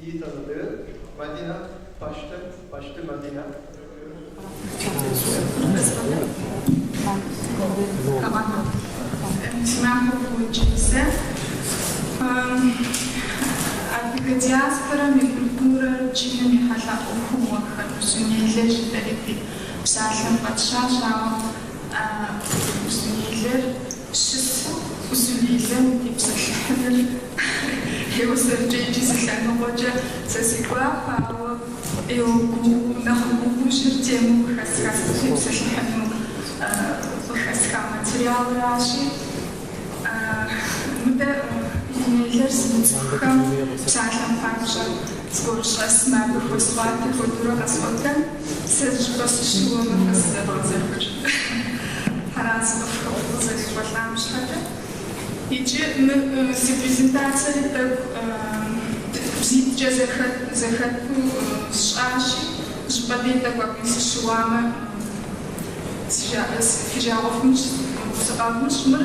iyi tanıdığı Madina Paştı, Paştı Madina. Си махуэ фӏыуэ иджыри зэ. Адыгэ диаспорэм и культурэр джыным ехьэлӏа ӏуэхугъуэхэр, Узунейлэ жытӏэри ди псалъэм фӏэтщащ, ауэ Узунейлэр щысу Узунейлэм тепсэлъыхьыныр ӏейуэ сэркӏэ икӏи зы лъэныкъуэкӏэ сэ си гуапэ, ауэ ӏейуэ гугъуу, нэхъ гугъужыр темэу къыхэсха сызытепсэлъыхьыну къыхэсха материалращи, мыдэ Узунейлэр зымыцӏыхухэм псалъэм папщӏэ зыгуэр щӏэсмэ, абы хуэсӏуатэ хуэдэурэ къэсӏуэтэн, сэ зыщӏыпӏэ сыщыуэмэ, фэ сызэвгъэзэхуэж. Тхьэраз фыкъызэрекӏуэлӏам щхьэкӏэ. Иджы мы си презентацэри тӏэкӏу бзитӏкӏэ зэхэту сщӏащи, щӏыпӏэ дей тӏэкӏу абыи сыщыуамэ, фи жагъуэ хъунщ, сыкъэвмыщӏ. Мыр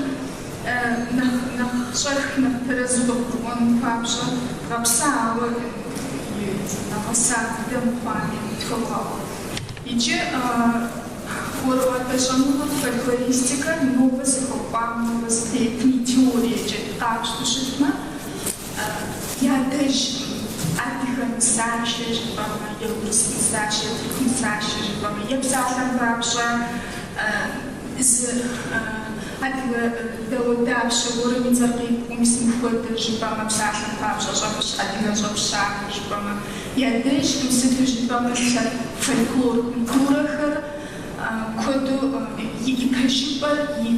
нэхъ нэхъ щӏэх, нэхъ тэрэзу къывгурыӏуэным папщӏэ гъэпса, ауэ нэгъэса дыдэ мыхъуами тхуэвгъэгъу. Иджы ӏуэрыӏуатэ щӏэныгъэр, фольклористикэр нобэ зыхуэкӏуам, нобэ зытетым и теориекӏэ къапщтэу щытмэ, ядэжкъым адыгэ нысашэ жыпӏэмэ, е урыс нысашэ, е тырку нысашэ жыпӏэмэ, е псалъэм папщӏэ зы адыгэ дауэдапщэ гуэрым и цӏэр къипӏуэу мис мыпхуэдэ жыпӏэмэ, псалъэм папщӏэ щӏэпщ, адыгэ щӏэпщахэр жыпӏэмэ, ядэжкъым, сыту жыпӏэмэ лъэпкъ фольклор культурэхэр куэду и пэжыпӏэр, и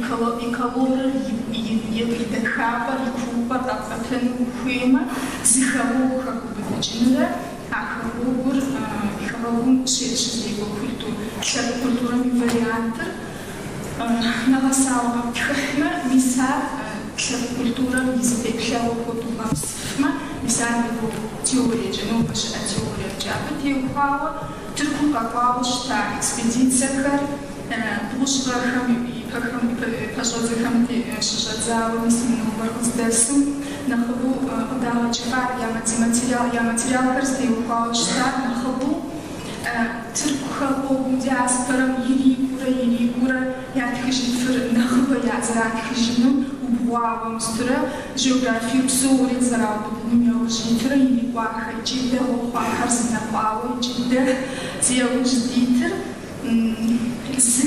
колорыр, и дахапӏэр, и куупӏэр къэпӏэтэну ухуеймэ, зы хэгъуэгу хэбубыдыкӏынрэ а хэгъуэгур хэгъэгум щызекӏуэ культур, лъэпкъ культурэм и вариантыр нэгъэсауэ къэптхыхьмэ, мис ар лъэпкъ культурэм и зы теплъэгъуэ хуэдэу бгъэпсыфмэ, мис ар мыгугъу теориекӏэ, нобэ щыӏэ теориекӏэ. Абы теухуауэ Тыркум къэкӏуауэ щыта экспедицэхэр бгъущӏ гъэхэм ипэхэм, пэщӏэдзэхэм щыщӏэдзауэ мис мы нобэр къыздэсым нэхъыбэу къыдагъэкӏыфар я материал, я материалхэр зытеухуауэ щытар нэхъыбэу Тырку хэгъуэгум диаспорэм ирикӏуурэ ирикӏуурэ ятхыжыфыр нэхъыбэ я зэратхыжыным убгъуауэ мыстурэ географие псори къызэраубыдыным яужь итурэ ирикӏуахэр икӏи дэгъуэ хъуахэр зэнэкъуауэ икӏи дэ зи яужь дитыр зы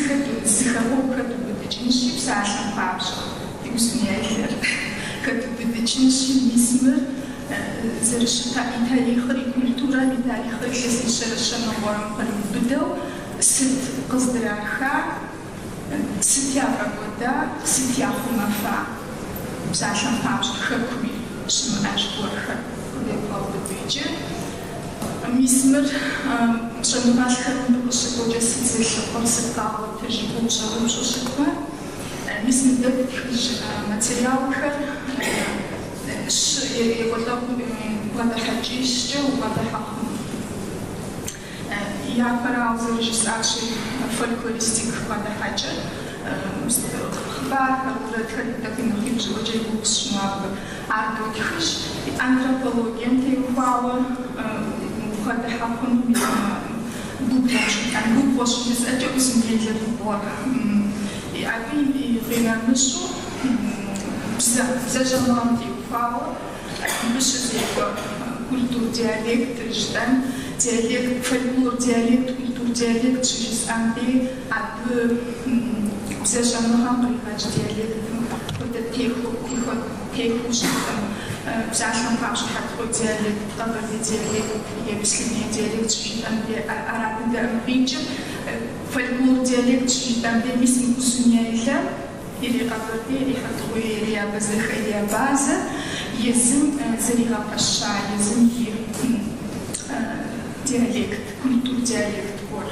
хэгъуэгу хэдубыдыкӏынщи, псалъэм папщӏэ, ди Узуняйлэр хэдубыдыкӏынщи, мис мыр зэрыщыта и тарихъыр, и культурэм и тарихъыр илъэсищэрэ щэ ныкъуэм къриубыдэу сыт къыздраха, сыт яфӏэкӏуэда, сыт яхъумэфа? Псалъэм папщӏэ, хэкуми щымыӏэж гуэрхэр къыдебгъэубыду иджы. Мис мыр щӏэныгъэлӏхэр мыбы къыщыкӏуэкӏэ сыт зылъыхъуэр, сыт къагъуэтыр жыпӏэу ущӏэупщӏэу щытмэ, мис мыдэ ттхыж материалхэр щы екӏуэлӏэгъу бгъэдыхьэкӏищкӏэ убгъэдыхьэ хъуну. Япэрауэ зэрыжысӏащи, фольклористик бгъэдыхьэкӏэр, хъыбархэр, уэрэдхэр тӏэкӏуи нэхъ иужьыӏуэкӏэ и гугъу сщӏыну абы. Ар дотхыж антропологием теухуауэ убгъэдыхьэ хъуну губгъуэ жытӏэн, губгъуэ щыжысӏэкӏэ Узунейлэ губгъуэр. Абы къинэмыщӏу бзэ, бзэ щӏэныгъэм теухуауэ мыбы щызекӏуэ культур диалект жытӏэн, диалект, фольклор диалект, культур диалект щыжысӏэм дей абы бзэ щӏэныгъэм къригъэкӏ диалектым хуэдэ техуэу щыткъым. Псалъэм папщӏэ, хьэтыкъуей диалект, къэбэрдей диалект е беслъэней диалект щыжытӏэм дей ара дыдэкъым къикӏыр. Фольклор диалект щыжытӏэм дей мис мы Узуняйлэм ири къэбэрдей, ири хьэтыкъуей, ири абэзэхэ, ири абазэ езым зэригъэпэща, езым и диалект, культур диалект гуэр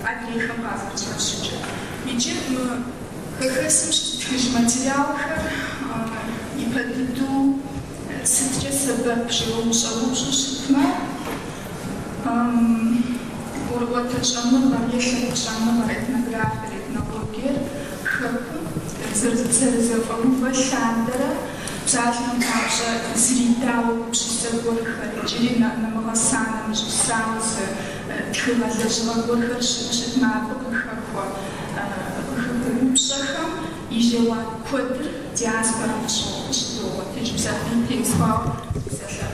адрейхэм къазэрыщхьэщыкӏыр. Иджы мы хэхэсым щыттхыж материалхэр ипэ дыдэу сыткӏэ сэбэп жыпӏэу ущӏэупщӏэу щытмэ, ӏуэрыӏуатэ щӏэныгъэр е лъэпкъ щӏэныгъэр, этнографиер, этнологиер хэкум зэрызэфӏэувэ лъандэрэ. Псалъэм папщӏэ, зритауэ гупсысэ гуэрхэр, иджыри нэмыгъэса, нэмыщӏысауэ зы тхыгъэ лэжьыгъэ гуэрхэр щытмэ, абы къыхэхуэ упщӏэхэм и жэуап куэдыр диаспорэм къыщыдогъуэтыж. Псалъэм теухуауэ псалъэ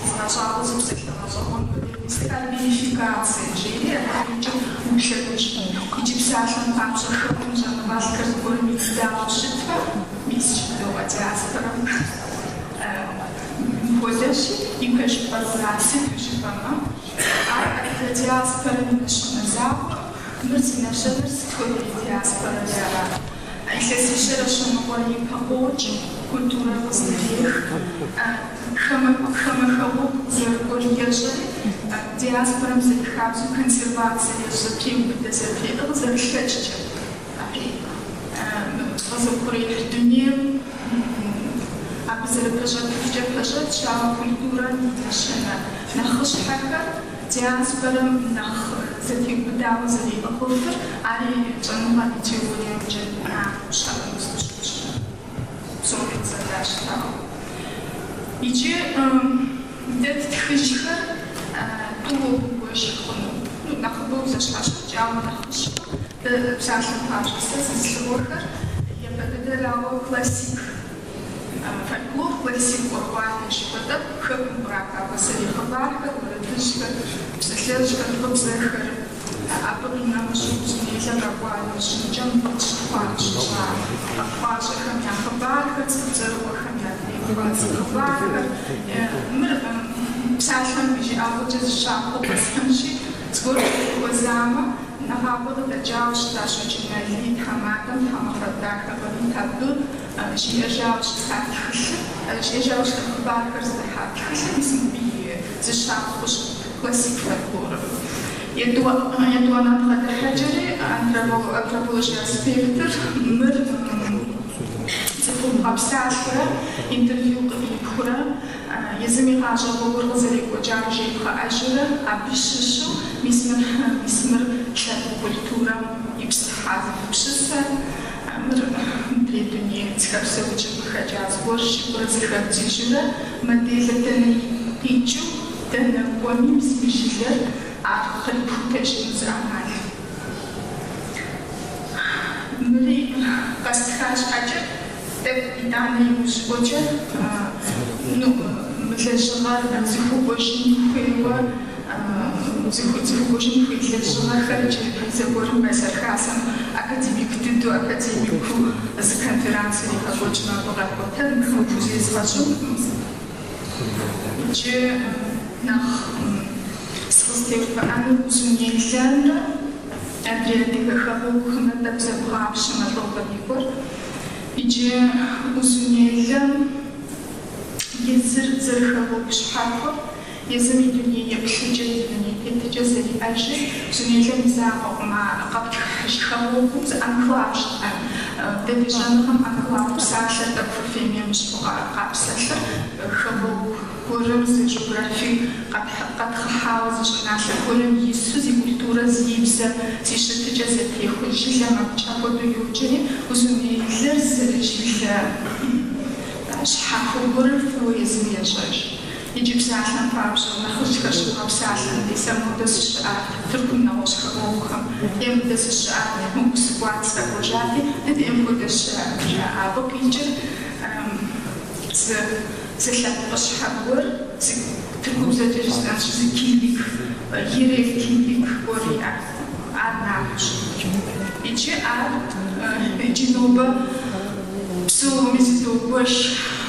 згъэщӏагъуэ зы псалъэ гъэщӏэгъуэн хуэдэ естхар верификация жери, абы къикӏыр уплъэкӏужын. Иджы псалъэм папщӏэ хэкум щӏэныгъэлӏхэр зыгуэрым иридауэ щытмэ, мис жыдоӏэ диаспорэм мыпхуэдэщи, и пэжыпӏэр мыра, сыту жыпӏэмэ, ар адыгэ диаспорэм и нэщэнэ закъуэкъым, мыр зи нэщэнэр сыт хуэдэ и диаспорэри ара. Илъэсищэрэ щэ ныкъуэрэ ипэ къокӏ, культурэр къыздырех, хамэ хэгъуэгу зэрыкӏуэр ещӏэри, диаспорэм зэрихабзэу консервацэ ещӏ, зэтреубыдэ, зэтреӏыгъ, зэрылъэкӏкӏэ. Къэзыухъуреихь дунейм абы зэрыпэщӏэтыфкӏэ пэщӏэтщ, ауэ культурэм и нэщэнэ нэхъыщхьэхэр диаспорэм нэхъ зэтеубыдауэ зэриӏыгъыфыр, ари щӏэныгъэм и теориемкӏэ наӏуэу щыӏэну зыщыщ псоми къызэдащтауэ. Иджы дэ ттхыжхэр тӏууэ бгуэш хъуну, нэхъыбэу зэщхьэщокӏ, ауэ нэхъыщхьэу дэ псалъэм папщӏэ сэ сызылъыхъуэхэр япэ дыдэрауэ классик, фольклор, классик ӏуэрыӏуатэ жыхуэтӏэр хэкум къраха пасэрей хъыбархэр, уэрэдыжьхэр, псалъэжьхэр, гъыбзэхэр, абы къинэмыщӏу Узунейлэ къэкӏуа иужькӏэ мыбы къыщыхъуа, къыщыщӏа къэхъукъащӏэхэм я хъыбархэр, цӏыху цӏэрыӏуэхэм ятеухуа хъыбархэр. Мыр псалъэм и жыӏэгъуэкӏэ зы щапхъэу къэсхьынщи, зыгуэркӏэ фыхуэзамэ, нэгъабэ къыдэкӏауэ щыта Щоджэн Алий тхьэмадэм тхьэмахуэ дахэ кърит абы жиӏэжауэ щыта тхылъыр, жиӏэжауэ щыта хъыбархэр зыдыхьа тхылъыр, мис мыбы и зы щапхъэу щыт классик фольклорыр. Етӏуанэ бгъэдыхьэкӏэри антропологие аспектыр, мыр цӏыхум бгъэпсалъэурэ, интервью къыӏипхыурэ, езым и гъащӏэ гъуэгур къызэрекӏуэкӏар жебгъэӏэжурэ, абы щыщу мис мыр, мис мыр лъэпкъ культурэм ипсыхьа зы гупсысэ, мыр мыдрей дуней зыхэпсэукӏым къыхэкӏа зыгуэр жыпӏэрэ зэхэбдзыжурэ, моделыр дэнэ къикӏыу, дэнэ кӏуэми, мис мы жылэр ар кърипхутэжыну зы ӏэмал. Мыри къэстха щхьэкӏэ, тӏэкӏу итӏанэ иужьыӏуэкӏэ, ну, мы лэжьыгъэр зыхуэкӏуэжын хуейуэ, зыхуэкӏуэжын хуей лэжьыгъэхэр иджы зэгуэрым Байсар Хасэм академик дыдэу, академикыу зы конференц иригъэкӏуэкӏмэ, абы къэкӏуэтэн, мыхэм зезгъэщӏынкъым. Иджы нэхъ сыкъызытеувыӏэнур Узунейлэмрэ адрей адыгэ хэгъуэгухэмрэ тӏэкӏу зэбгъапщэмэ лӏо кърикӏуэр. Иджы Узунейлэм езыр зэрыхэгъуэгу щхьэхуэр, езым и дуней еплъыкӏэ, и дуней тетыкӏэ зэриӏэжыр Узунейлэм и закъуэкъым, а къэптхыхьыж хэгъуэгум зы анклав щыӏэ. Дэ ди щӏэныгъэм анклав псалъэр тӏэкӏу фыфейм емыщхьу къапсэлъыр, хэгъуэгу гуэрым зы географии къэтхъыхьауэ зы щӏыналъэ гуэрым ису зи культурэ, зи бзэ, зи щытыкӏэ зэтехуэ жылэм абыкӏэ апхуэдэу йоджэри, Узунейлэр зэрыжылэ щхьэхуэ гуэрыр фӏыуэ езым ещӏэж. Иджы псалъэм папщӏэ, нэхъыжьхэр щыбгъэпсалъэм дей сэ модэ сыщыӏат, Тыркум нэгъуэщӏ хэгъуэгухэм, е мыдэ сыщыӏат, мыбы сыкӏуат, сыкъэкӏуэжати, дэ ди мыпхуэдэ щыӏэ, жаӏэ. Абы къикӏыр зы лъэпкъыщхьэ гуэр, зы тыркубзэкӏэ жысӏэнщ, зы kimlik, yerel kimlik гуэр иӏэ, ар наӏуэщ. Иджы ар иджы нобэ псоми зыдогуэш,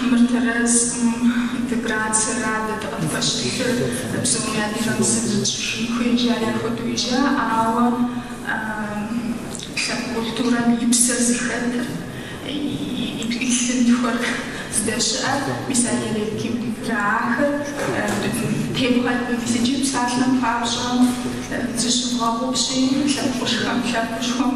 мыр тэрэзкъым, интеграцэра дэ дыкъытпэщылъыр, псоми адыгэм зы зытщӏыжын хуей жари апхуэдэуи жаӏэ, ауэ лъэпкъ культурэм и псэр зыхэтыр, и лъынтхуэр здэщыӏэр, мис а yerel kimlikра ахэр тебгъэт, мис иджы псалъэм папщӏэ зыщывгъэгъупщи, лъэпкъышхэм, лъэпкъышхуэм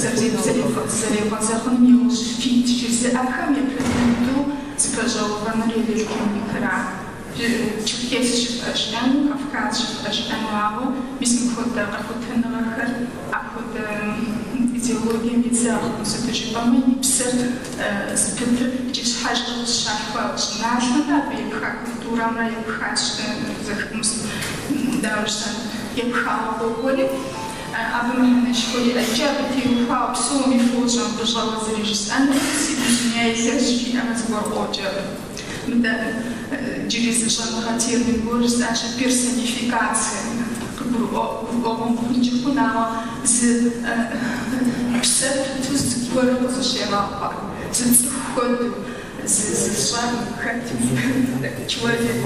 зэребгъэзэгъыным иужь фит жызыӏэхэм япэ дыдэу зыпэщӏэувэнур yerel kimlikра. Черкес жыпӏэ жиӏэну, Кавказ жыпӏэ жиӏэну, ауэ мис мыпхуэдэ къэхутэныгъэхэр апхуэдэ идеологие. идеологием езэгъкъым, сыту жыпӏэмэ и псэр зыпытыр иджы щхьэж къыщалъхуа щӏыналъэмрэ абы епха культурэмрэ епхащ, дауэ жысӏэн, епхауэ къокӏуэри, абы мыхьэнэшхуэ иӏэ. Икӏи абы теухуауэ псоми фощӏэ, мыбы щӏэуэ зыри жысӏэнукъым, си Узуняйлэжь жиӏэмэ зыгуэр къокӏ абы. Мыдэ иджыри зы щӏэныгъэ термин гуэр жысӏэнщ, персонификация, къыгурыӏуэгъуэ мыхъункӏи хъун, ауэ зы псэ пыту зыгуэру къызыщегъэхъу, зы цӏыху хуэдэу, зы зыщӏэн хэтми, человек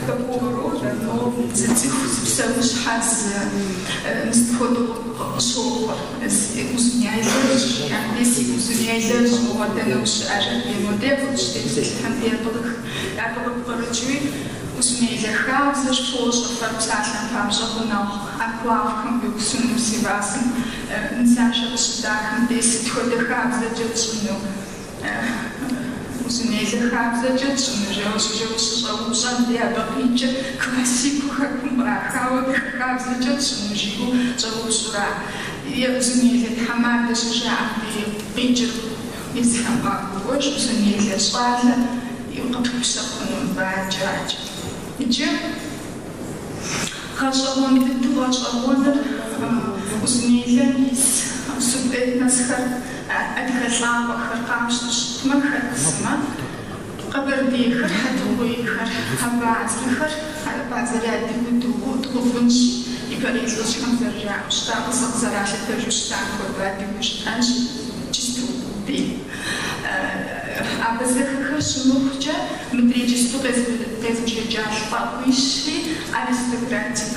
какого рода, но зы цӏыху, зы псэущхьэ, зы мыстхуэдэу къыщохъур. Узуняйлэжь жиӏэм де си Узуняйлэжь мыгъуэ дэнэ ущыӏэ жаӏэ, модей абы къыщытепсэлъыхьым де абы къыпкърыкӏыуи Узуняйлэ хабзэщ, фощӏэ фэ псалъэм папщӏэ гъунэгъу анклавхэм Гёксуным, Сивасым нысашэ къыщыдахым де сыт хуэдэ хабзэкӏэ тщӏыну? Узуняйлэ хабзэкӏэ тщӏыну жэуэ щыщӏэупщӏэм де абы къикӏыр классику хэкум кърахауэ хабзэкӏэ тщӏыну жиӏэу щӏэупщӏура? Е Узуняйлэ тхьэмадэ щыжаӏэм де къикӏыр езыхэм къагурыӏуэж, Узуняйлэ щӏалэ къыпыпщэ хъуну бакӏэ-акӏэ. Иджы гъэщӏэгъуэн дыдэу гъэщӏэгъуэныр Узуняйлэм ис субэтносхэр, адыгэ лӏакъуэхэр къапщтэу щытмэ, хэт сымэ? Къэбэрдейхэр, хьэтыкъуейхэр, абазэхэр, абазэри адыгэу дгъэувынщ, ипэрей лӏыжьхэм зэрыжаӏэу щыта, зыкъызэралъытэжу щытам хуэдэу адыгэу жытӏэнщ иджысту ди. Абазэхэхэр щымыхъукӏэ, мыдрей иджысту къезбжэкӏа лӏакъуищри аристократик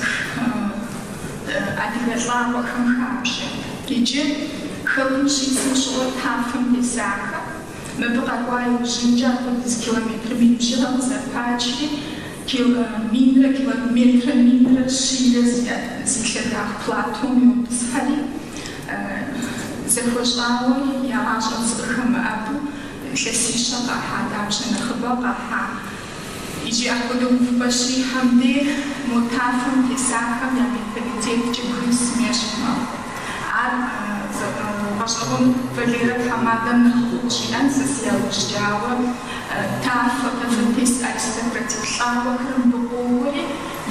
адыгэ лӏакъуэхэм хабжэ. Иджы хэкум щисым щыгъуэ тафэм тесахэ, мыбы къэкӏуа иужьынкӏэ апхуэдиз километр мин бжыгъэ къызэпачри, минрэ километрэ минрэ щийрэ зи лъагагъ платом йотӏысхьэри, зэхуэщӏауэ я гъащӏэм зы къыхэмыӏэбу илъэсищэ къахьа, дапщэ нэхъыбэ къахьа. Иджы апхуэдэ увыпӏэ щихьэм де мо тафэм тесахэм я менталитеткӏэ бгырысым ещхь мэхъу. Ар гъэщӏэгъуэн Валерэ тхьэмадэм нэхъыфӏу къыжиӏэн сэ си яужькӏэ, ауэ тафэ, тафэтес аристократик лӏакъуэхэр мыбы къокӏуэри,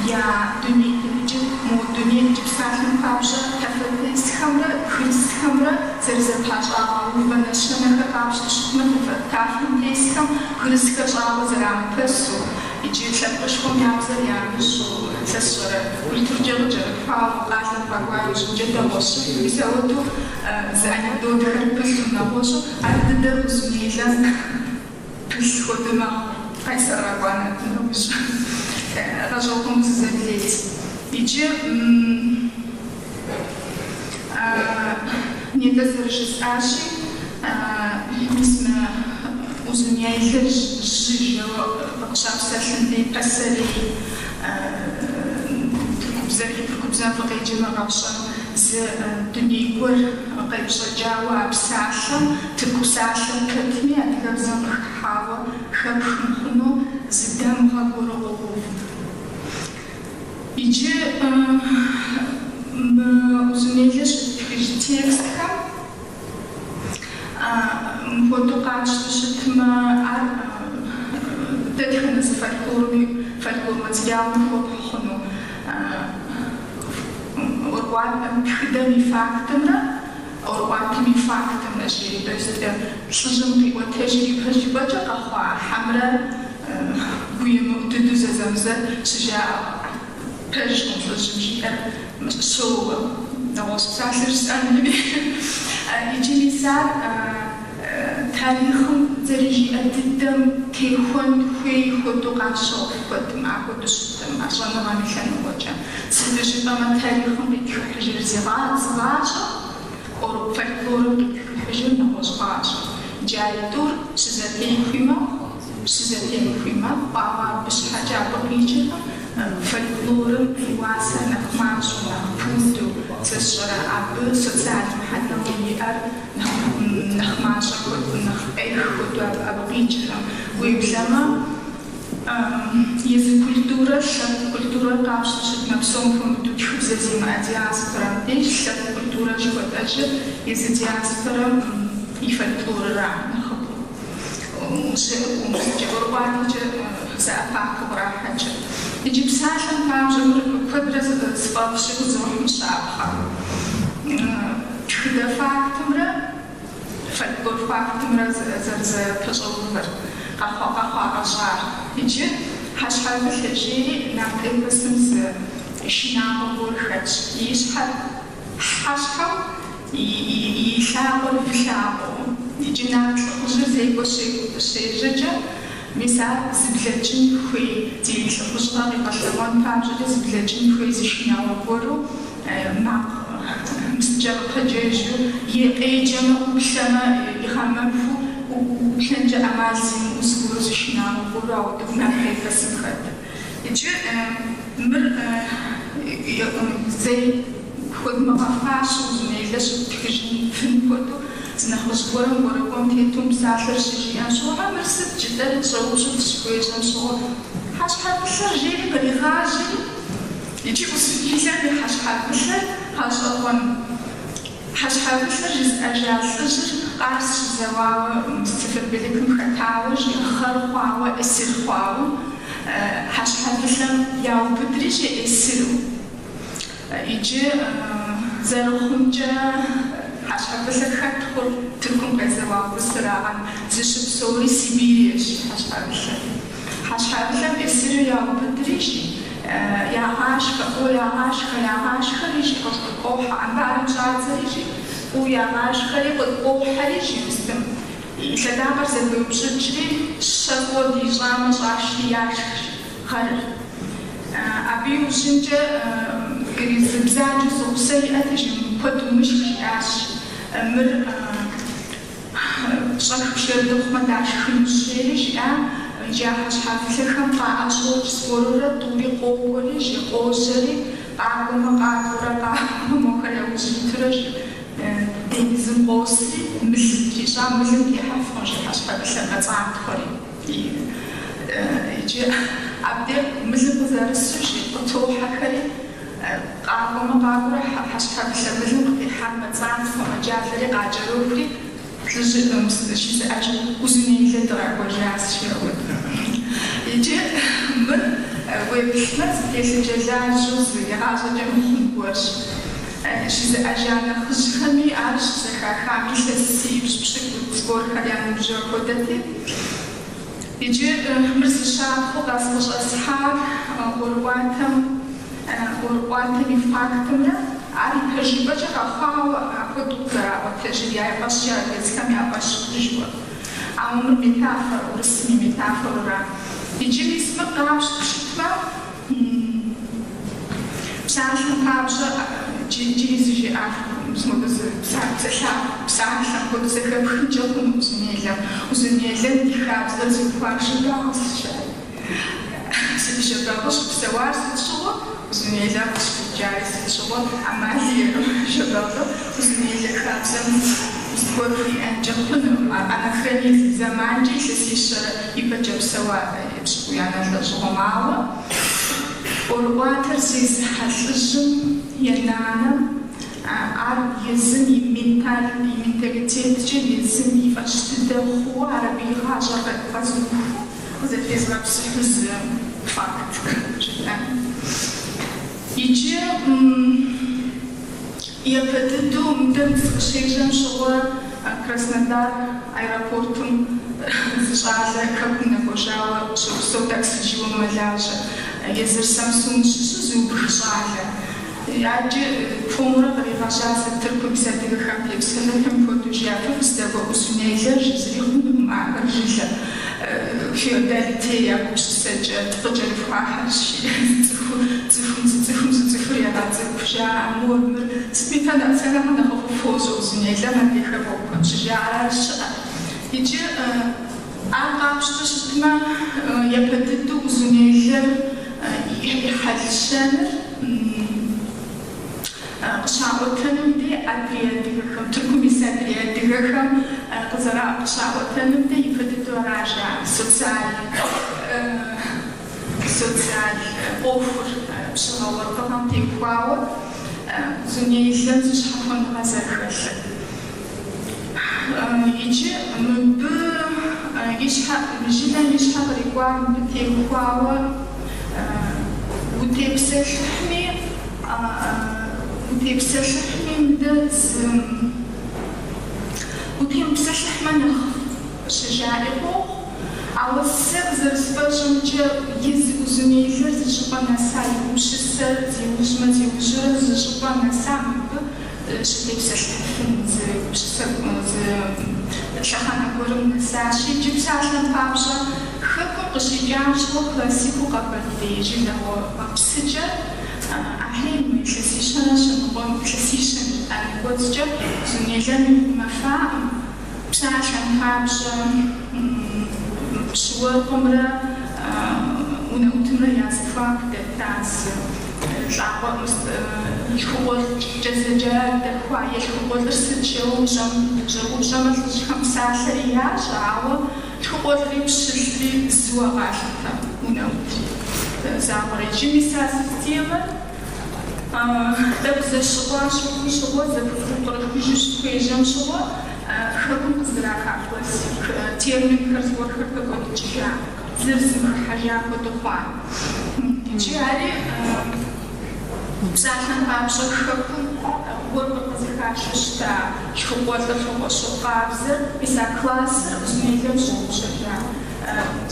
я дуней тетыкӏэр, мо дуней иджы псалъэм папщӏэ тафэтесхэмрэ бгырысхэмрэ зэрызэпащӏагъэувэ нэщэнэхэр къапщтэу щытмэ, тафэм тесхэм бгырысхэр щӏагъуэ зэрамыпэсу, иджы лъэпкъышхуэм я бзэр ямыщӏэу, сэ сщӏэрэ культуркӏэ къыкӏэрыхуауэ, къалэм къэкӏуа иужьынкӏэ дэгъуэщыжу, мис ауэдэу зы анекдотхэр пылъу нэгъуэщӏу, ар дыдэр Узуняйлэм пылъ хуэдэ мэхъу, Къайсэр къэкӏуа нэужь. Гъэщӏэгъуэну зызэбледз. Иджы нетӏэ зэрыжысӏащи, мис мы Узуняйлэр жьы жэуэ къыщапсэлъым дей пасэрей тыркубзэр, тыркубзэм фыкъеджэмэ къэфщӏэн зы дуней гуэр къепщӏэкӏауэ а псалъэм, тырку псалъэм пэтми, адыгэбзэм къыхыхьауэ хэпх мыхъуну зы дамыгъэ гуэру къоув. Иджы мы Узуняйлэ щыттхыж текстхэм мыпхуэдэу къатщтэу щытмэ, ар дэтхэнэ зы фольклорми, фольклор материалми хуэпхь хъуну. ӏуэрыӏуатэм тхыдэм и фактымрэ ӏуэрыӏуатэм и фактымрэ жери, то есть лӏыжьым къиӏуэтэжыр ипэжыпӏэкӏэ къэхъуа хьэмрэ гуемыӏу дыдэу зэзэмызэ щыжаӏэ пэжкъым лӏыжьым жиӏэр щоуэ. Нэгъуэщӏ псалъэ жысӏэнуми. Иджы мис ар тарихъым зэрыжиӏэ дыдэм техуэн хуей хуэдэу къащохъу куэдым, апхуэдэу щытым, а щӏэныгъэм и лъэныкъуэкӏэ. Сыту жыпӏэмэ, тарихъым къитхыхьыжыр зы гъащӏэ, фольклорым къитхыхьыжыр нэгъуэщӏ гъащӏэ. Иджы аитӏур щызэтехуи мэхъу, щызэтемыхуи мэхъу, ауэ абы щхьэкӏэ абы къикӏыркъым фольклорым и уасэр нэхъ мащӏэу, нэхъ пуду, сэ сщӏэрэ, абы социал мыхьэнэуэ иӏэр нэхъ мащӏэ хуэдэу, нэхъ къех хуэдэу абы къикӏыркъым. Уеблэмэ, Езы культурэр, лъэпкъ культурэр къапщтэу щытмэ, псом хуэмыдэу тхыбзэ зимыӏэ диаспорэм деж лъэпкъ культурэ жыхуэтӏэжыр езы диаспорэм и фольклорыра нэхъыбэу. ӏуэрыӏуатэкӏэ зэӏэпахыу кърахьэкӏыр. Иджы псалъэм папщӏэ мыр куэдрэ сфӏэфӏщи къызохь мы щапхъэр. Тхыдэ фактымрэ фольклор фактымрэ зэрызэпэщӏэувэр, къэхъуа-къэщӏар. Иджы хьэщхьэвылъэ жери нарт эпосым зы шынагъуэ гуэр хэтщ. И щхьэр хьэщхьэу, и лъакъуэр вы лъакъуэу. Иджы нарт лӏыхъужьыр зекӏуэ щежьэкӏэ, мис ар зыблэкӏын хуей, зи лӏыхъужьыгъэ къигъэлъэгъуэн папщӏэкӏэ зыблэкӏын хуей зы шынагъуэ гуэру макъ мысткӏэ къыпэджэжу, е къеджэмэ, ӏуплъэмэ, игъэмэхыу, ӏуплъэнкӏэ ӏэмал зимыӏэу зыгуэру зы шынагъуэ гуэру ауэдэу нарт эпосым хэт. Иджы мыр зэи хуэдмыгъэфащэу Узунейлэ щыттхыжыфын хуэдэу зы нэхъыжь гуэрым кӏуэрыкӏуэм тету мы псалъэр щыжиӏэм щыгъуэ, мыр сыт жытӏэри тщӏэупщӏэу дыщыхуежьэм щыгъуэ, хьэщхьэвылъэр жери къригъажьэри, иджы Узунейлэм и хьэщхьэвылъэр гъэщӏэгъуэн. Хьэщхьэвылъэр жызыӏэжа лӏыжьыр Къарс щызэуауэ Сэфарбелыкым хэтауэ, жи, гъэр хъуауэ, эсир хъуауэ, хьэщхьэвылъэм яубыдри, жи, эсиру. Иджы зэрыхъумкӏэ, хьэщхьэвылъэр хэт хъур Тыркум къезэуа урысырагъэн, зыщыпсэури Сибириещ хьэщхьэвылъэр. Хьэщхьэвылъэм эсиру яубыдри, жи, ягъашхэ, фӏыуэ ягъашхэ, ягъашхэри, жи, къыщӏохьэ, амбарым щӏадзэри, жи, фӏыуэ ягъашхэри, къыӏуохьэри, жи, мыстым. И лъэдакъэр зэгуеупщӏыкӏри, щэ фӏыуэ дищӏамэ, щӏашри яшх, жи, гъэрыр. Абы иужьынкӏэ зы бзаджэу зы гъусэ иӏэти, жи, куэд умышх, жиӏащ. Мыр Щӏэх пшэр дыхъумэ дашхынущ, жери жиӏа, иджы а хьэщхьэвылъэхэм къаӏэщӏокӏ зыгуэрурэ тӏури къокӏуэри, жи, къожьэри, къакӏуэмэ, къакӏуэрэ, къакӏуэмэ, мохэр яужь итурэ, жи, денизым къосри, мыл трищӏа, мылым техьэфкъым, жи, хьэщхьэвылъэр мэцӏантхъуэри. Иджы абдей мылым къызэрысу, жи, къытохьэхэри, Къакӏуэмэ, къакӏуэрэ хьэщхьэвылъэ мылым къытехьар мэцӏантхъуэ, мэджалэри къакӏэрохури, лӏыжьыр жызыӏэжыр Узунейлэ дыкъэкӏуэжащ, жи апхуэдэ. Иджы мыр уеплъмэ, зы телъыджэлажьэу зы игъащӏэкӏэ мыхъун гуэрщ. Жызыӏэжа нэхъыжьхэми ар щызэхахам илъэсипщӏ пщыкӏутӏ зыгуэрхэр я ныбжьу апхуэдэти. Иджы мыр зы щапхъэу къэсхьар ӏуэрыӏуатэм ӏуэрыӏуатэм и фактымрэ ар ипэжыпӏэкӏэ къэхъуауэ апхуэдэу къызэраӏуэтэжыр я фӏэщ езыхэм я фӏэщ хъужуэ. Ауэ мыр метафор, урысым и метафорэра. Иджы мис мыр къапщтэу щытмэ, Псалъэм папщӏэ, иджыри зы жиӏа, мыпхуэдэ зы псалъэм хуэдэу зэхэпхынкӏэ хъуну Узунейлэм. Узунейлэм ди хабзэр зыухуар Жэбагъыщ, жаӏэ. Сыт Жэбагъы щыпсэуар сыт щыгъуэ, Узунейлэр къыщытэджари сыт щыгъуэ, ӏэмал иӏэкъым Жэбагъы Узунейлэ хабзэм зыгуэр хуиӏэнкӏэ хъуну. Анахронизм зэманкӏэ илъэсищэрэ ипэкӏэ псэуа епщыкӏуиянэ лӏэщӏыгъуэм, ауэ ӏуэрыӏуатэр зезыхьэ лӏыжьым е нанэм ар езым и менталь, и менталитеткӏэ езым и фӏэщ дыдэ хъууэ ар абы и гъащӏэр къэзыуху къызэтезгъэпсыхьу зы факт жытӏэн. Иджы япэ дыдэу мыдэм сыкъыщежьэм щыгъуэ Краснодар аэропортым зы щӏалэ хэкум нэкӏуэжауэ щопсэу, таксиджийуэ мэлажьэ. Езыр Самсун щыщу зы убых щӏалэ. Адэкӏэ хуэмурэ къригъэжьащ Тыркум ис адыгэхэм тепсэлъыхьым хуэдэу жиӏа, фэ фыздэкӏуэ Узунейлэр зыри хъунукъым, ахэр жылэ феодалите я гупсысэкӏэ къыкӏэрыхуахьэщ, цӏыху, цӏыхум зы цӏыхум зы цӏыхур егъэцӏыкӏу, жаӏэ, мор мыр. Сытми фэ сэ нэхъ нэхъыфӏу фощӏэ Узунейлэм адрей хэгъуэгухэм щыжаӏэр щыӏэ. Иджы ар къапщтэу щытмэ, япэ дыдэу Узунейлэр и хьэл-щэныр къыщаӏуэтэным де адрей адыгэхэм, Тыркум ис адрей адыгэхэм къызэра къыщаӏуэтэным де ипэ дыдэу ара жаӏэ, социальнэ. социал ӏуэхур пщыгъэ уэркъыгъэм теухуауэ Узунейлэм зы щхьэхуэныгъэ зэрыхэлъыр. Иджы мыбы и щхьэ, жылэм и щхьэ кърикӏуар мыбы теухуауэ утепсэлъыхьми, утепсэлъыхьми мыдэ зы утемыпсэлъыхьмэ нэхъ щыжаӏи къохъу. Ауэ сэ къызэрысфӏэщӏымкӏэ, езы Узунейлэр зы щӏыпӏэ нэса и гупсысэр зиужьмэ зиужьурэ зы щӏыпӏэ нэса мыбы щытепсэлъыхьыфын зы гупсысэ зы лъэхъэнэ гуэрым нэсащи, иджы псалъэм папщӏэ, хэкум къыщикӏам щыгъуэ классикыу къэбэрдей жылагъуэ гъэпсыкӏэр ахьей мы илъэсищэрэ щэныкъуэм илъэсищэм и кӏуэцӏкӏэ Узунейлэм ихъумэфакъым. Псалъэм папщӏэ, пщы-уэркъымрэ унэӏутымрэ я зэхуаку дэта зы лӏакъуэ лъхукъуэлӏкӏэ зэджа дэхуа е лъхукъуэлӏыр сыт жэуэ ущӏэупщӏэмэ, лӏыжьхэм псалъэри ящӏэ, ауэ лъхукъуэлӏри пщылӏри зыуэ къалъытэ унэӏутри закъуэрэ. Иджы мис а системэр тӏэкӏу зэщыкъуа щыхъум щыгъуэ, зэпкърыхужу щыхуежьэм щыгъуэ, хэкум къыздраха классик терминхэр зыгуэрхэр хэкӏуэдыкӏыжа, зыр зым хыхьэжа хуэдэу хъуа. Иджы ари псалъэм папщӏэ хэкум уэркъыр къызыхашэу щыта лъхукъуэлӏыр, лъхукъуэщо къабзэр, мис а классыр Узунейлэм щыгъупщэжа.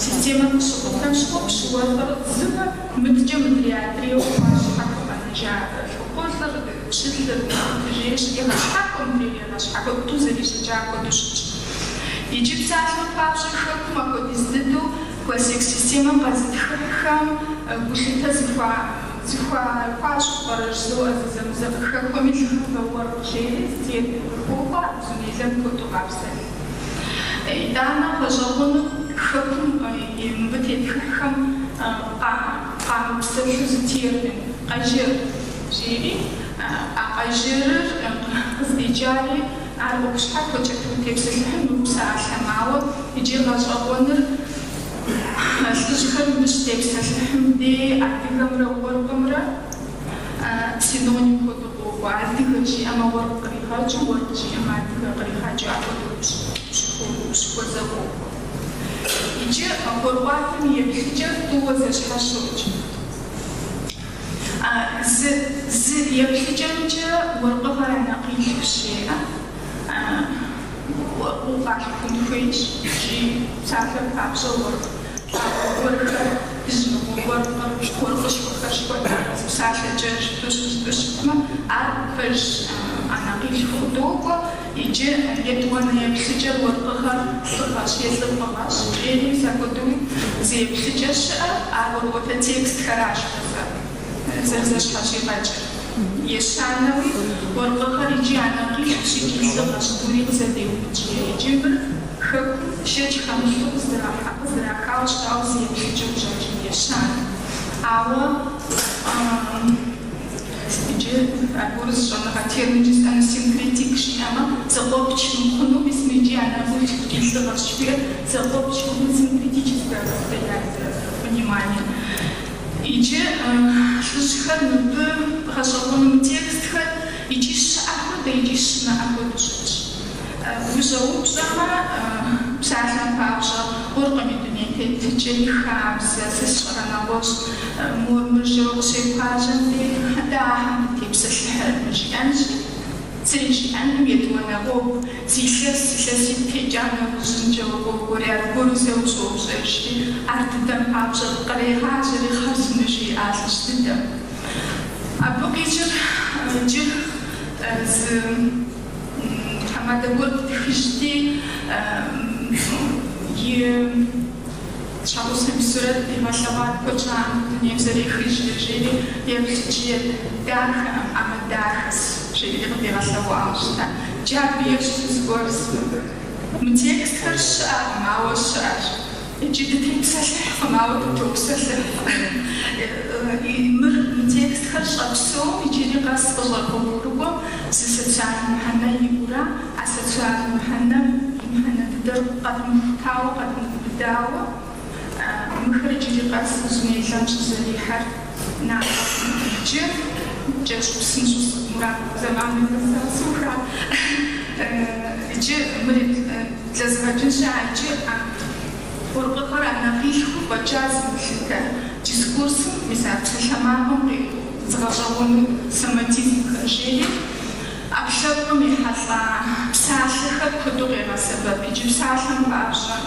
Системэр къыщыкъутэм щыгъуэ пщы-уэркъыр зыуэ, мыдкӏэ мыдрей адрейуэ хъуа щхьэхуэ къэнэжа лъхукъуэлӏыр, пщылӏыр, унэӏутыжьейщ, егъэщхьэхуэ, мыдрейр егъэщхьэхуэ, тӏу зэрищӏыкӏа хуэдэу щытщ. Иджы псалъэм папщӏэ хэкум апхуэдиз дыдэу классик системэм къэзытхыхьхэм гулъытэ зыхуащӏу пӏэрэ жызоӏэ зэзэмызэ къыхэхуэми лъхъэбэ уэркъ жери зы термин къыхохуэ ар Узунейлэм куэду къапсэлъ. Итӏанэ гъэщӏэгъуэну хэкум и мыбы тетхыхьхэм къамыпсэлъу зы термин, къэжэр жери, а къэжэрыр къыздикӏари ар ӏуэху щхьэхуэкӏэ утепсэлъыхьын мы псалъэм, ауэ иджы гъэщӏэгъуэныр лӏыжьхэр мыбы щытепсэлъыхьым дей адыгэмрэ уэркъымрэ синоним хуэдэу къокӏуэ. Адыгэ жиӏэмэ уэркъ къригъэкӏыу, уэркъ жиӏэмэ адыгэ къригъэкӏыу апхуэдэу ущыхуэзэ къохъу. Иджы ӏуэрыӏуатэм и еплъыкӏэр тӏууэ зэщхьэщокӏ. Зы еплъыкӏэмкӏэ уэркъыгъэр анэкъилъхущ жеӏэ, уэркъыу къалъхун хуейщ икӏи псалъэм папщӏэ уэркъ лӏакъуэ гуэрхэр, дыжьыныгъуэ уэркъыр, уэркъышхуэхэр жыхуэтӏэр зы псалъэкӏэ жыпӏэу щытмэ, ар пэжщ, анэкъилъхуу къыдокӏуэ. Иджы етӏуанэ еплъыкӏэр уэркъыгъэр лӏыгъэщ е лӏыфӏыгъэщ, жери мис апхуэдэуи зы еплъыкӏэ щыӏэ, ар ӏуэрыӏуатэ текстхэращ зэрызэщхьэщигъэкӏыр. Ещанэуи уэркъыгъэр икӏи анэкъилъхущ икӏи лӏыгъэщ, тӏури къызэдеубыд жеӏэ. Иджы мыр хэкум шэч хэмылъу къыздрахауэ щытауэ зы еплъыкӏэу къыщӏэкӏын ещанэ. Ауэ иджы аргуэру зы щӏэныгъэ термин жысӏэну синкретик жиӏэмэ, зэкъуэпч мыхъуну, мис мы икӏи анэкъилъху икӏи лӏыгъэщ жыхуиӏэр зэкъуэпч мыхъуну синкретическое восприятие, понимание. Иджы лӏыжьхэр мыбы гъэщӏэгъуэну мы текстхэр икӏи щыӏэ хуэдэ, икӏи щымыӏэ хуэдэу щытщ. Ущӏэупщӏэмэ, псалъэм папщӏэ, уэркъым и дуней тетыкӏэ, и хабзэ, сэ сщӏэрэ нэгъуэщӏ, мор мыр жэуэ къыщебгъажьэм дей, дэ ахэм дытепсэлъыхьыркъым жиӏэнщи, Зыри жиӏэнкъым етӏуанэ гъуэгу, зы илъэс, илъэситӏ текӏа нэужьым жэуэ къокӏуэри, аргуэру зэ ущӏоупщӏэжри, ар дыдэм папщӏэ кърегъажьэри хъарзынэу жеӏэ а лӏыжь дыдэм. Абы къикӏыр иджы зы тхьэмадэ гуэр ттхыжти, и щхьэгъусэм и сурэт дигъэлъэгъуат куэд щӏакъым дунейм зэрехыжрэ, жери еплъыт жиӏэт, дахэӏым, ӏэмэ дахэс, жери къыдигъэлъэгъуауэ щыта. Иджы абы ещхьу зыгуэр мы текстхэр щыӏэкъым, ауэ щыӏэщ. Икӏи дытепсэлъыхькъым, ауэ дытопсэлъыхь. Мыр мы текстхэр щӏэпсэум иджыри къэс къыщӏэгъуэгурыкӏуэм зы социальнэ мыхьэнэ иӏэурэ, а социальнэ мыхьэнэм и мыхьэнэ дыдэр къэдмыхутауэ, къэдмыубыдауэ. Мыхэр иджыри къэс Узунейлэм щызэрихьэр наӏуэкъым. Иджы кӏэщӏу псынщӏэу Мурат зэманыр къэса сыуха. Иджы мыри блэзгъэкӏынщи, а иджы а уэркъыгъэр анэкъилъхуу фӏэкӏа зымылъытэ дискурсым, мис а псалъэмакъым къиӏу зыгъэщӏэгъуэну соматизмхэр жери, ӏэпкълъэпкъым ехьэлӏа псалъэхэр куэду къегъэсэбэп. Иджы псалъэм папщӏэ,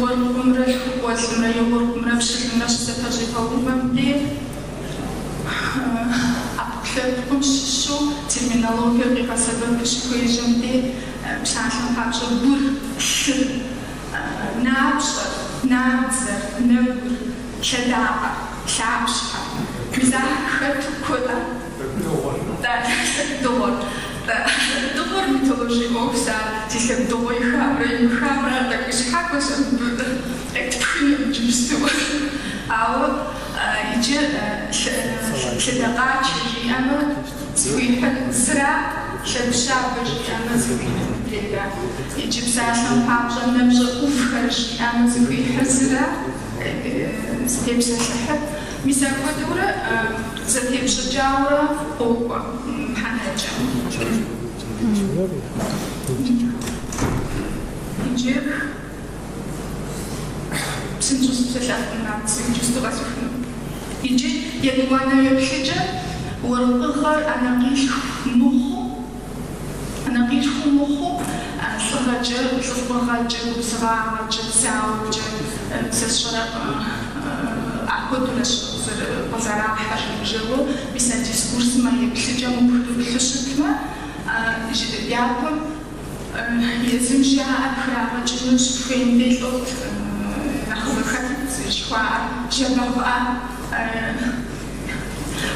уэркъымрэ лъхукъуэлӏымрэ е уэркъымрэ пщылӏымрэ щызэпэщӏигъэувэм де ӏэпкълъэпкъым щыщу терминологиер къигъэсэбэпу щыхуежьэм де псалъэм папщӏэ гур, лъыр, напщӏэр, набдзэр, нэгур, лъэдакъэр, лъапщхьэр. Мис ахэр хэту куэд. Лъэбдыгъуэр. Лъэбдыгъуэр митологие ӏуэхущ, ар зи лъэбдыгъуэ ихамрэ имыхамрэ тӏэкӏу щхьэхуэщ абы къетпхыну иджыпсту. Ауэ иджы лъэдакъачэ жиӏэмэ, зыхуихьыр зыра, лъэгущабэ жиӏэмэ, зыхуихьыр мыдрейра. Иджы псалъэм папщӏэ нэпщӏэ ӏувхэр жиӏэмэ, зыхуихьыр зыра, зытепсэлъыхьыр. Мис апхуэдэурэ зэтепщӏыкӏауэ къокӏуэ мыхьэнэкӏэ. Иджы псынщӏэу сыпсэлъэфкъым, Мурат, иджыпсту къэсухыну. Иджы етӏуанэ еплъыкӏэ уэркъыгъэр анэкъилъху мыхъуу, анэкъилъхуу мыхъуу, лӏыгъэкӏэ, лӏыфӏыгъэкӏэ, губзыгъагъэкӏэ, зауэкӏэ, сэ сщӏэрэ апхуэдэурэщ къызэрахьыр жэуэ, мис а дискурсым а еплъыкӏэм упхрыплъу щытмэ, япэм езым жаӏэр пхрагъэкӏыну щыхуейм дей лӏот нэхъыбэ хэтыт жыхуаӏэр, Жэбагъыӏэ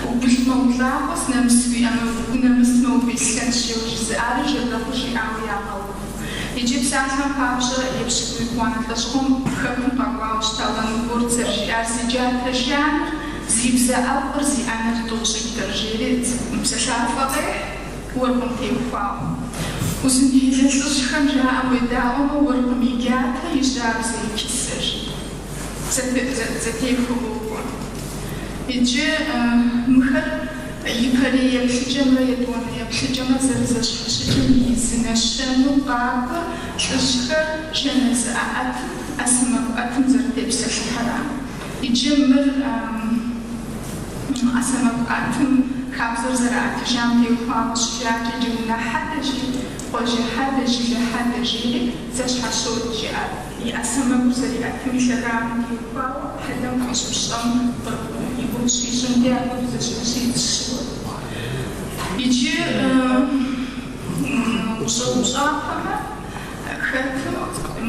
Убылъмэ улӏакъуэщ, нэмыс уиӏэмэ, унэмысмэ убеслъэнщ жэуэ жызыӏари Жэбагъы жиӏауэ ягъэув. Иджы псалъэм папщӏэ епщыкӏуитӏуанэ лӏэщӏыгъуэм хэкум къэкӏуауэ щыта Лангорд зэрыжиӏар зи джатэ жаныр, зи бзэ ӏэфӏыр, зи ӏэнэр тӏощӏитӏыр, жери псалъафэ къехь уэркъым теухуауэ. Узунейлэ лӏыжьхэм жаӏэм уедаӏуэмэ, уэркъым и джатэ, и жьабзэ, и кисэ жи. Зэтехуэу къокӏуэ. Иджы мыхэр ипэрей еплъыкӏэмрэ етӏуанэ еплъыкӏэмрэ зэрызэщхьэщыкӏым и зы нэщэну къакӏуэр лӏыжьхэр жэназы ӏэӏэтым, ӏэ сэмэгу ӏэтым зэрытепсэлъыхьыра. Иджы мыр ӏэ сэмэгу ӏэтым хабзэр зэраӏэтыжам теухуауэ щыжаӏэкӏэ иджы унэ хьэдэ жи, къуажэ хьэдэ, жылэ хьэдэ жери зэщхьэщокӏ жиӏэр. И ӏэ сэмэгур зэриӏэтым и лъагагъым теухуауэ хьэдэм хуищӏ пщӏэм и гугъу щищӏым де апхуэдэу зэщхьэщидзщыуэ. Иджы ущӏэупщӏапэмэ, хэтым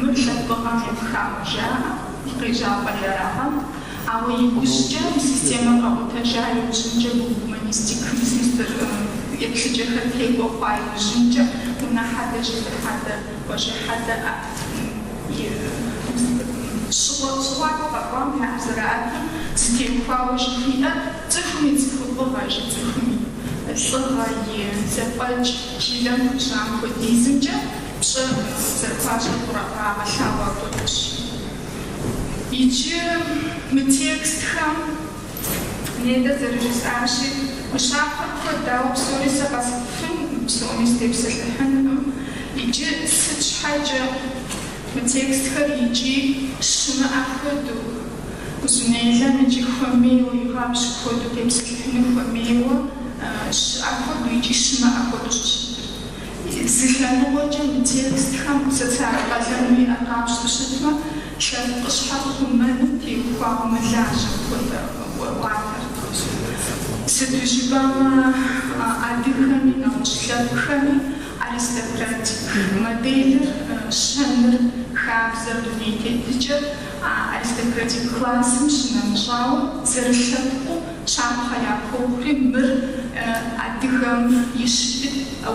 мыр лъэпкъыгъэм епхауэ жаӏэ, и къежьапӏэри арагъэнт, ауэ иужькӏэ системэр къэкъутэжа иужьынкӏэ гуманистик еплъыкӏэхэр текӏуэ хъуа иужьынкӏэ унэ хьэдэ, жылэ хьэдэ, къуажэ хьэдэ ӏэ. И щыгъуакӏуэ къэкӏуам я ӏэр зэраӏэтым зытеухуауэ жыхуиӏэр цӏыхум и цӏыхуфӏыгъэ, жи цӏыхум и лӏыгъэ, и зэфӏэкӏ жылэм хуищӏам хуэдизымкӏэ пщӏэ зэрыхуащӏыр къагъэлъагъуэ апхуэдэщ. Иджы мы текстхэм нетӏэ зэрыжысӏащи, щапхъэр куэд, ауэ псори сэ къэсхьыфынкъым, псоми сытепсэлъыхьынкъым. Иджы сыт щхьэкӏэ мы текстхэр икӏи щымыӏэ хуэдэу, Узунейлэм икӏи хуэмейуэ, игъапщкӏу хуэдэу тепсэлъыхьыну хуэмейуэ щыӏэ хуэдэу икӏи щымыӏэ хуэдэу щӏыщытыр. Зы лъэныкъуэкӏэ мы текстхэм социал къалэну иӏэр къапщтэу щытмэ, лъэпкъыщхьэр хъумэным теухуауэ мэлажьэ апхуэдэ ӏуэрыӏуатэр. Сыту жыпӏэмэ, адыгэми нэгъуэщӏ лъэпкъхэми аристократик моделыр, щэныр, хабзэр, дуней тетыкӏэр а аристократик классым щынэмыщӏауэ зэрылъэпкъыу щапхъэ яхуохъури, мыр адыгэм и щыты,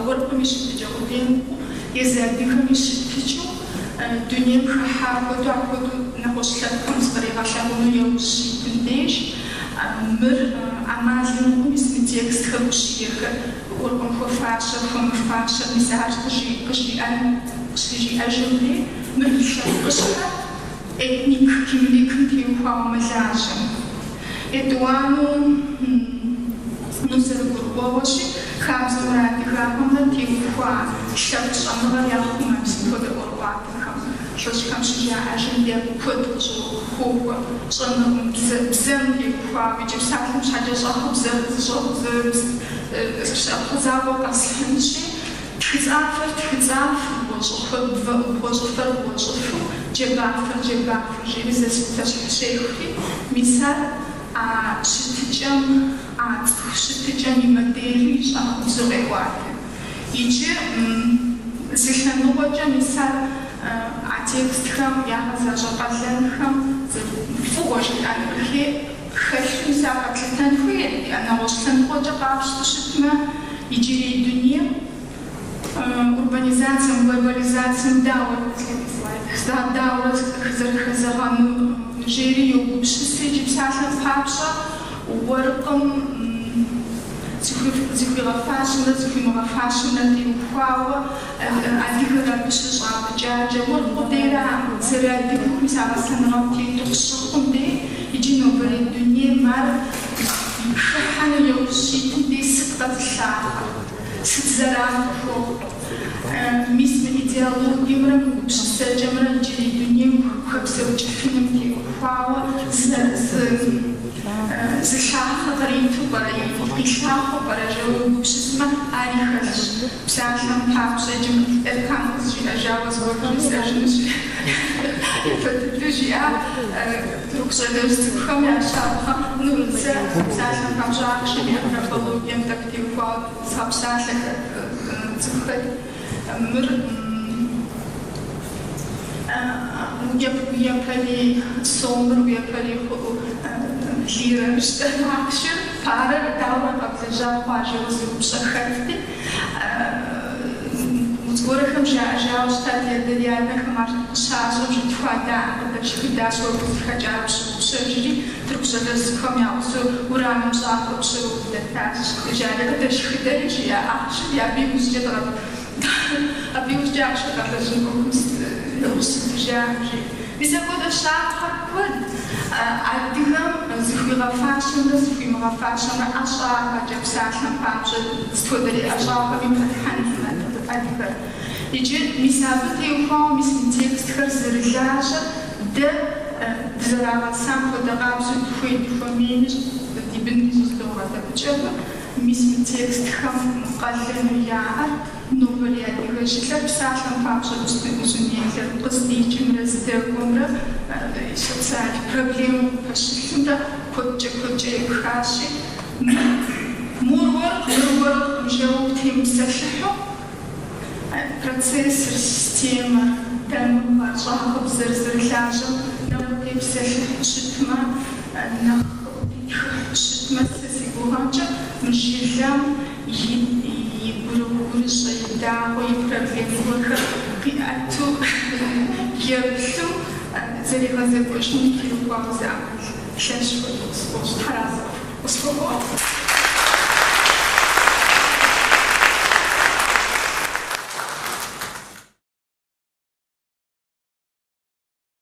уэркъым и щытыкӏэ къудей мыхъуу, езы адыгэм и щытыкӏэу дунейм хыхьа хуэдэу, апхуэдэу нэгъуэщӏ лъэпкъым зыкъригъэлъагъуну яужь щитым деж, мыр ӏэмал имыӏэу мис мы текстхэр ущиехэр уэркъым хуэфащэр, хуэмыфащэр, мис ар къыжриӏэн, къыщыжиӏэжым дей. Мыр и лъэпкъыщхьэ этник кимликым теухуауэ мэлажьэ. Етӏуанэу, ну, зэрыгурыӏуэгъуэщи, хабзэмрэ адыгагъэмрэ теухуа лъэпкъ щӏэныгъэр яхъумэ мис мыпхуэдэ ӏуэрыӏуатэхэм. Лӏыжьхэм щыжаӏэжым де куэд къыщӏохуэ щӏэныгъэм, бзэм теухуауэ икӏи псалъэм щхьэкӏэ щӏагъыбзэр зыщӏэ щапхъэ закъуэ къэсхьынщи, Тхыцӏафэр тхыцӏафэу, гъуэщӏыфэр гъуэщӏыфу, джабафэр джабафэу жери зэщхьэщехри, мис ар а щытыкӏэм, а цӏыху щытыкӏэм и моделу и щӏагъыбзэу къеӏуатэ. Иджы зы лъэныкъуэкӏэ мис ар а текстхэм ягъэзащӏэ къалэнхэм фӏыгъуэ жиӏэн хэлъу мис ар къэтлъытэн хуей, нэгъуэщӏ лъэныкъуэкӏэ къапщтэу щытмэ, иджырей дунейм урбанизацэм, глобализацэм дауэ дауэрэ зэрыхэзэгъэну жери йогупсыс иджы псалъэм папщӏэ уэркъым зыхуигъэфащэмрэ зыхуимыгъэфащэмрэ теухуауэ адыгэр абы щыщӏапӏыкӏакӏэ, уэркъ къудейра зэрыадыгэу мис а гъэсэныгъэм тету къыщыхъум дей, иджы нобэрей дунейм ар хыхьэну яужь щитым дей сыт къэзылъахъэр, сыт зэран къыхуохъу? Мис мы идеологиемрэ мы гупсысэкӏэмрэ иджырей дунейм хэпсэукӏыфыным теухуауэ зы лъахъэ къриту пӏэрэ, къилъахъэу пӏэрэ жэуэ уегупсысмэ, ари хэлъщ. Псалъэм папщӏэ, иджы Эркан къызжиӏэжауэ зыгуэр жысӏэжынущ. Япэ дыдэу жиӏа тырку щӏалэжь цӏыкӏухэм я щапхъэ, ну, сэ псалъэм папщӏэ ахъшэм и антропологием тӏэкӏу теухуауэ згъэпсалъэхэр цӏыхухэт. Мыр япэрей сомыр, япэрей лирэ ахъшэр, парэр дауэрэ къэблэжьа хъуа жэуэ зы упщӏэ хэтти, зыгуэрхэм жаӏэжауэ щытат я адэ я анэхэм ар къыщащӏэм жытхуадаӏым къыдэшхыдащ, уэ къызыхэкӏар пщыгъупщэжри, тырку щӏалэжь цӏыкӏухэм я гъусэу уэрамым щӏакхъуэ пщыру къыдэтащ, жари къыдэшхыдэри жиӏа ахъшэр абы иужькӏэ абы иужькӏэ ахъшэ къэлэжьын ӏуэхум яужь ситыжакъым, жи. Мис апхуэдэ щапхъэ куэд адыгэм зыхуигъэфащэмрэ зыхуимыгъэфащэмрэ ӏэщӏагъэкӏэ псалъэм папщӏэ сыт хуэдэрей ӏэщӏагъэми пэрыхьэнкъым адыгэр. Иджы мис абы теухуауэ мис мы текстхэр зэрылажьэр дэ дызэрагъэсам хуэдэ къабзэу дыхуей дыхуэмейми ди бынри щӏызыдогъэдэӏукӏ абы, мис мы текстхэм къалэну яӏэр нобэрей адыгэ жылэр псалъэм папщӏэ Узунейлэр къыздикӏымрэ здэкӏуэмрэ социал проблемэу къыпэщылъымрэ куэдкӏэ куэдкӏэ епхащи, мор уэркъ, мыр уэркъым жэуэ утемыпсэлъыхьу, процессыр, системэр, дамыгъэр, щӏагъыбзэр зэрылажьэм нэхъ утепсэлъыхьу щытмэ, нэхъ утетхыхьу щытмэ, сэ си гугъэмкӏэ, мы жылэм и гурыгъу-гурыщӏэ, и дагъуэ, и проблем гуэрхэр къиӏэту, еплъу зэригъэзэкӏуэжыным теухуауэ зы ӏэмал лъэщ хуэдэу къысфӏощӏ. Тхьэразэ къысхуэхъу.